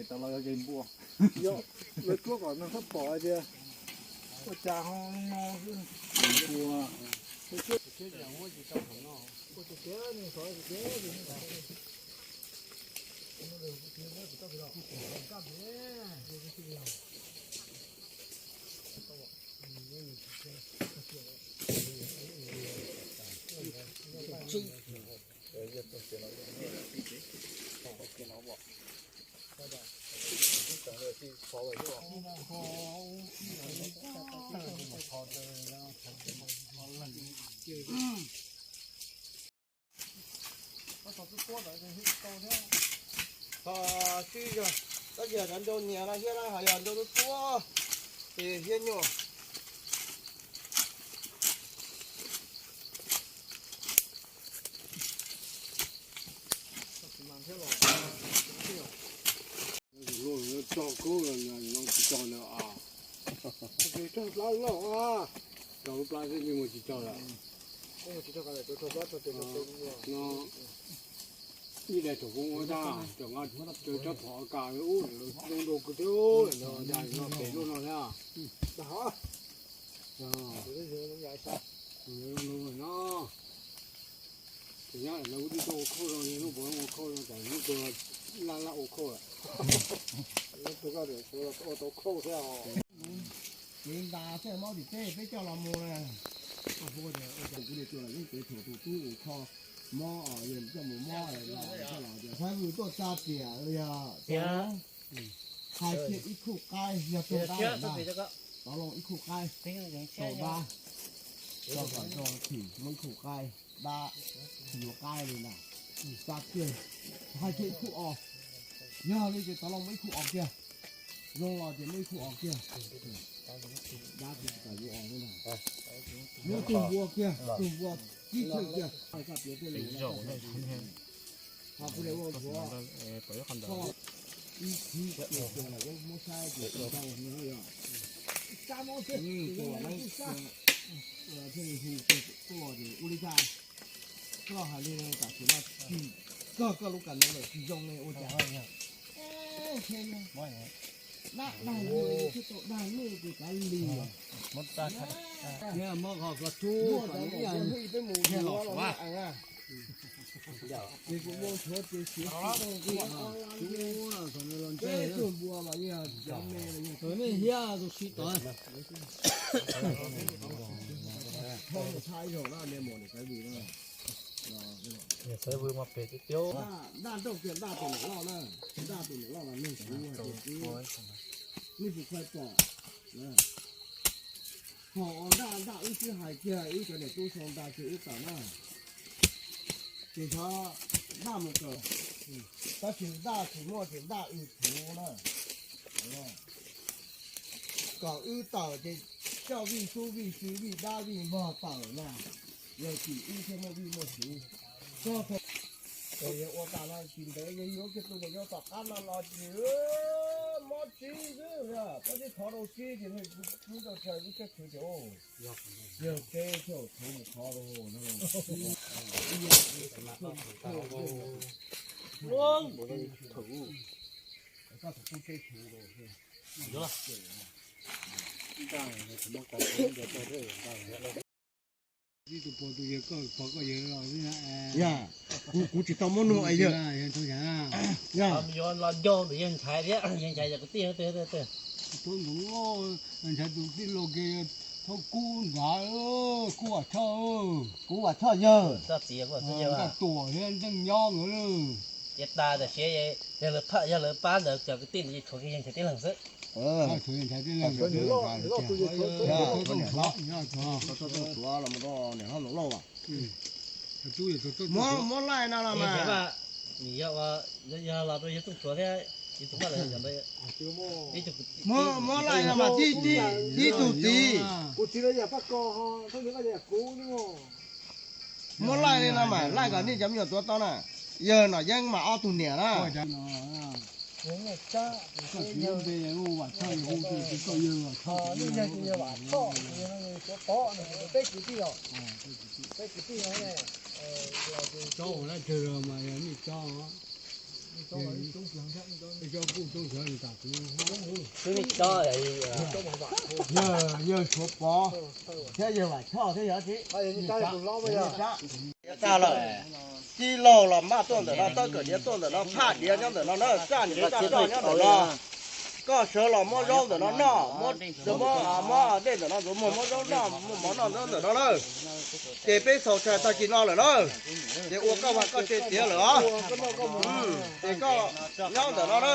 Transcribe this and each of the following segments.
Tau los yog zes npua. Yog, lawv tuaj kom neeg txhob pom hais tias ua cas ho no xwb. Npua. Tsis yog, tab sis cov nrau nyias no thiab na, ho yog nrau tub tuab ces thiab nyuaj. Tso kub no tsis tso ntawd a. Tso lub plab xwb, mus tsis tso lawm. No ib daim thaum kuv ua tag, thaum nqa tsob phom kas ub, zoo dua kuv thiab, no pem lub no thiab. No, ces nyob lawv kuj tib tug ua khauj zoo, hnub puas ua khauj zoo, tsam hnub tuag laj laj ua khauj lawm. Hnub tuag koj ua tau khauj thiab os. Kev ntas thiaj mob tim teb peb coj los mus na. Koj hu tias ua cas kuv niam tuag lawm, yeej kev thaum tus tub ua khauj mob, yog coj mus mob los coj los tias Thaib Vwm tuaj tsa tiam yog hais kiag ib khuj qaib yog tuag dab lawm ntag. Tov loo ib khuj qaib, tau dab, tau kom nrog thim muaj ib khuj qaib, dab tsis yuav qaib li ntag. Tsa kiag, hais kiag ib khuj os. Yog li ces tov loo muaj ib khuj os kiag. Zoo los ces muaj ib khuj os kiag. Dab tsis kam yuav os li ntag. Muab tug npua kiag, tug npua kib thawj kiag. Ho kuv niam ua ntxuav, ib txhij tias tsuas los muab saib ces tsis tau no yog. Thiaj li hu tuaj ces ua li cas koj hais li tam sim no tsis kawg koj lub kas nuv lawm tsis zoo li ua cas. Dag dag thiaj tau dag lub ces kav liam. Muab qhov kos tub kom ib yam thiaj los suav. Ces kuv muab tshuav ces siav tsis tau kuv tub los ntse. Tug npua los yeej cov me los yeej nej hiab tus sib tod. Thab ib zaug na, me mos niam Thaib Vwm na. Niam Thaib Vwm mas phem tiag tiag. Daj nrauj kiag daj tus niam loj na, daj tus niam loj mas neeg kuv tiag tiag. Nej puas tau pom? Thaum daj daj wb twb hais kiag wb cov niam tub sau nta kiag wb tawm na. Ces xyov daj mus kawm, tab sis daj tsis muaj ces daj wb thuv na. Kom wb tawm ces coj vij sub vij sw vij dab vij vog tawm na, yog tim wb thiaj muaj vij muaj sw. Koj thaum yog ua tas no tsis ntev yog yuav kiag tus niam yau tom qab no los ces mob tsis xwb, tab sis thov rau sib ces nws twb tau tsawg wb siab khwv ces yawg peb thiaj thuv mus thov rau no. Koj thaum kuj teb thuv rau. Ib tug pog tus yawg koj pog koj yawg los xwb na. Yog, kuv, kuv tsis tau muab nug yawg. Yog, yuav los nco ntawm yawg ntxhais thiab, yawg ntxhais yog kwv tij twg? Thaub ntxoov, ntxhais tus tij laug kiag, Thaub Kub ntxhais, Kub Vam Choj. Kub Vam Choj yawg. Nkaj Tuam thiab Ntxeej Nyob nkawd. Ces tas tam sim yog lawv pab ntawd cov kwv tij ntawd ces tshuav kiag yawg ntxhais tib leeg xwb. Muab laij no los mas. Yog los rau yawg Txooj Suav thiab yawg Txooj Vaj lawm. Muab laij no mas tib tug txiv. Muab laij li no mas laij kom nej cov me nyuam tuav tau na. Yawg Nom Yeeb mas ob tug niam na. Yawg Suav Pov thiab yawg Vam Choj thiab yog tsis tag lawm. Tij laug los maj tuaj ntawm no, tawb kawm diav tuaj ntawm no, phaj diav nyob ntawm no na, tsaj diav tsaj roj nyob ntawm no. Koj sawv los muab zaub ntawm no noj, muab muab dej ntawm no ntxuav muag, muab zaub noj, muab mov noj ntawm no na. Ces peb xaus tshais tag kis no lawm na, ces ua koj vaj koj tsev tiav lawm os. Ces koj nyob ntawm no na,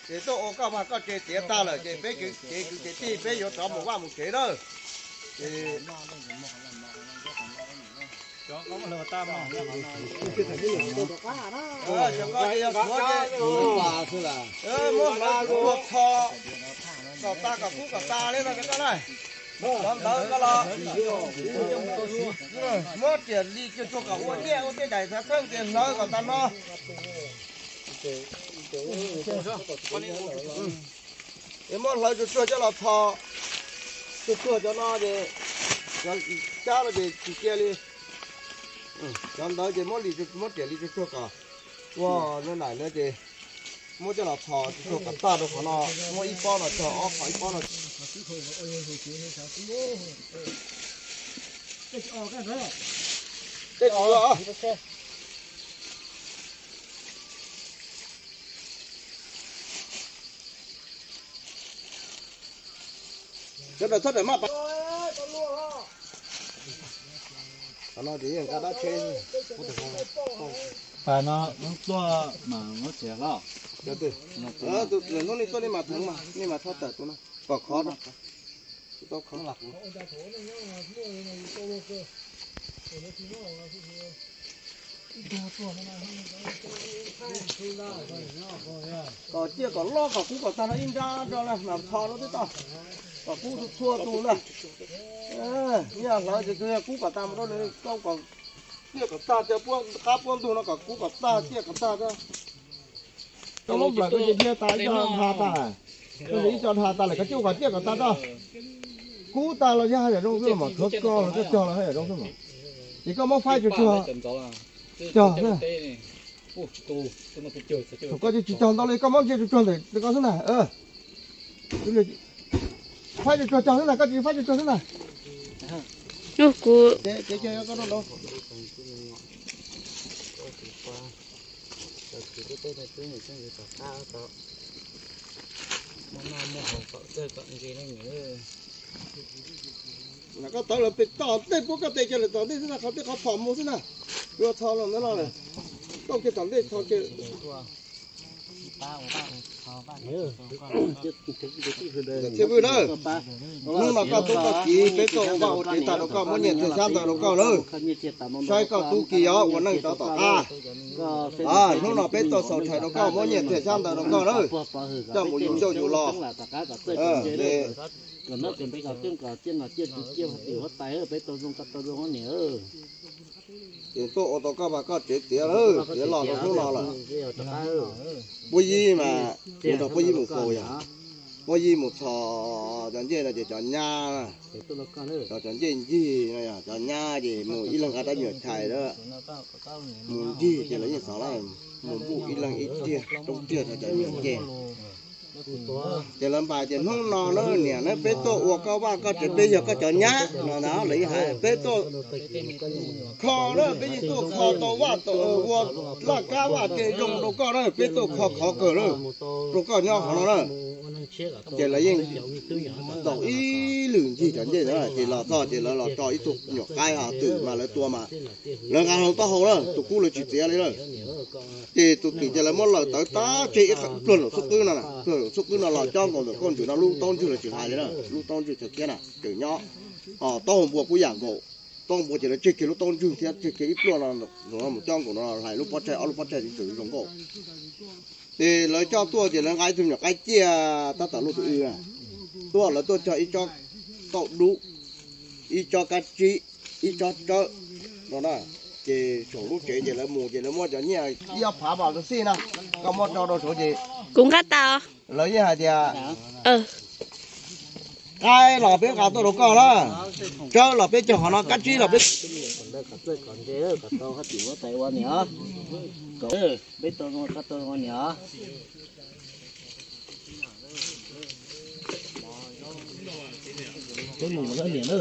ces tuaj ua koj vaj koj tsev tiav tag lawm ces peb kwv cev kwv cev tij peb yuav rov mus vaj mus tsev na. Ces muab hlawv tua txho kom tag kom kub kom tag li no rau koj na. Cov ntawd koj los muab riam li cuag tsuag kom ua nyiaj ua tej daim xav txheeb ces hlawv kom tag no. Es muab hlawv tsuag tsuag coj los txho, tsuag tsuag cov no ces, cov cab no ces tsis cia li. Cov ntawd ces muab li, muab riam li tsuag tsuag kom ua na, ces muab coj los txho tsuag tsuag kom tag rau qhov no, muab ib pob no txog ob qhov ib pob no. Tej Cov daws txhob daws maj pas. Qhov no ces yeej nqa dab tsheb. Pas no tuaj mas muab txiav hlo. Tus hnub nej tuaj nej mas theev mas nej mas txhob tawm tus no kom khov no. Kom ciaj kom loj kom kub kom tag no ib nrab rau na, mas txho rau twb tau. Kom kub txhua tus na. Nyiaj hlawv ces kub kom tag mus rau nws, kom ciaj kom tag, qab puab ntug no kom kub kom tag ciaj kom tag. Koj muab nplawm koj ces dhia tas ib co dhia tas, koj ib co dhia tas lawm koj cuaj kom ciaj kom tag tso. Kub tas los yog haj yam zoo xwb los mas, thuav ko los koj cog los haj yam zoo xwb mas. Ces koj muab faib tsuag tsuag cog xwb. Thaum koj tsis cog ntau li koj muab ntsia tsuag tsuag ntawm koj xwb na. Faib tsuag tsuag cog xwb na, koj tsis faib tsuag tsuag xwb na. Kuv Koj tawv lawm pem tom ntej puab koj tes kiag lawm tom ntej xwb na, qhov tej qhov phom mus xwb na. Yuav txho los ntawd no lawm. Tau kiag tom ntej txho kiag. Thiaj Vwj na, hnub no koj tub koj kiv peb tuaj ua vaj ua tsev tag rau koj, muab nyiaj txiag xyab ntawv rau koj lawm. Saib koj tub kiv os, ua neej rov tom qab. Hnub no peb tuaj xaus tshais rau koj, muab nyiaj txiag xyab ntawv rau koj lawm. Coj mus yus xyauj yus los. Ces tuaj ua tau koj vaj koj tsev tiav lawm, tiav los rau hnub no lawm. Puab yib mas, kuv nrog puab yib mus faus yog, puab yib mus txhos cov ncej no ces cov nyab, cov ncej ncig no yog cov nyab ces mus ib leeg nqa rab me nyuam chais lawm, mus ncig ces lawv yeej xav lawm, mus npuj ib leeg ib tiag roob tiag rau cov me nyuam ncej. Ces lawv npais tias hnub no na niam na peb tuaj ua koj vaj koj tsev, peb yog koj cov nyab no na, lawv yeej hais peb tuaj kho na, peb yeej tuaj kho tau vaj tau ua laj kab vaj ke zoo rau koj na, peb tuaj kho khov kawg na, rau koj nyob qhov no na. Ces lawv yeej ntaus ib lwm ncig cov ncej na, ces los txog ces lawv los tso ib tug nyuam qaib twm mas lawv tua mas lawv nqa hlo taub hau na, tus kub lawv tsis txiav li na. Ces tus twm ces lawv muab lawm tawv tag tseg ib pluag nram txhub qwb no, pluag nram txhub qwb no los cob nkaus ntawm kauj ntswg no, lub taub ntswg lawv tsis hais li na, lub taub ntswg txawm thiab na, tseem nyob. Taub hau npua kuj yam nkaus, taub hau npua ces lawv tseg kiag lub taub ntswg thiab tseg kiag ib pluag no, mus cob nkaus no hlais lub pob tsaig, ob lub pob tsaig tseem zoo nkauj. Ces lawv coj tuaj ces lawv nqa ib tug nyuam qaib ciaj tab tom luj tus w na tuaj, lawv tuaj cog ib tsob tauj dub, ib tsob kab tsib, ib tsob tsawb no na. Ces saum lub tsev ces lawv mus ces lawv muab cov nyiaj ib ob phav pam xij na, koj muab tso rau saud ces kuv nqa tas. Lawv yeej hais tias qaib los peb nqa tuaj rau koj na, tsawb los peb cog qhov no, kab tsib los peb Peb tau zoo, koj tau zoo niam. Peb mus lawm niam na.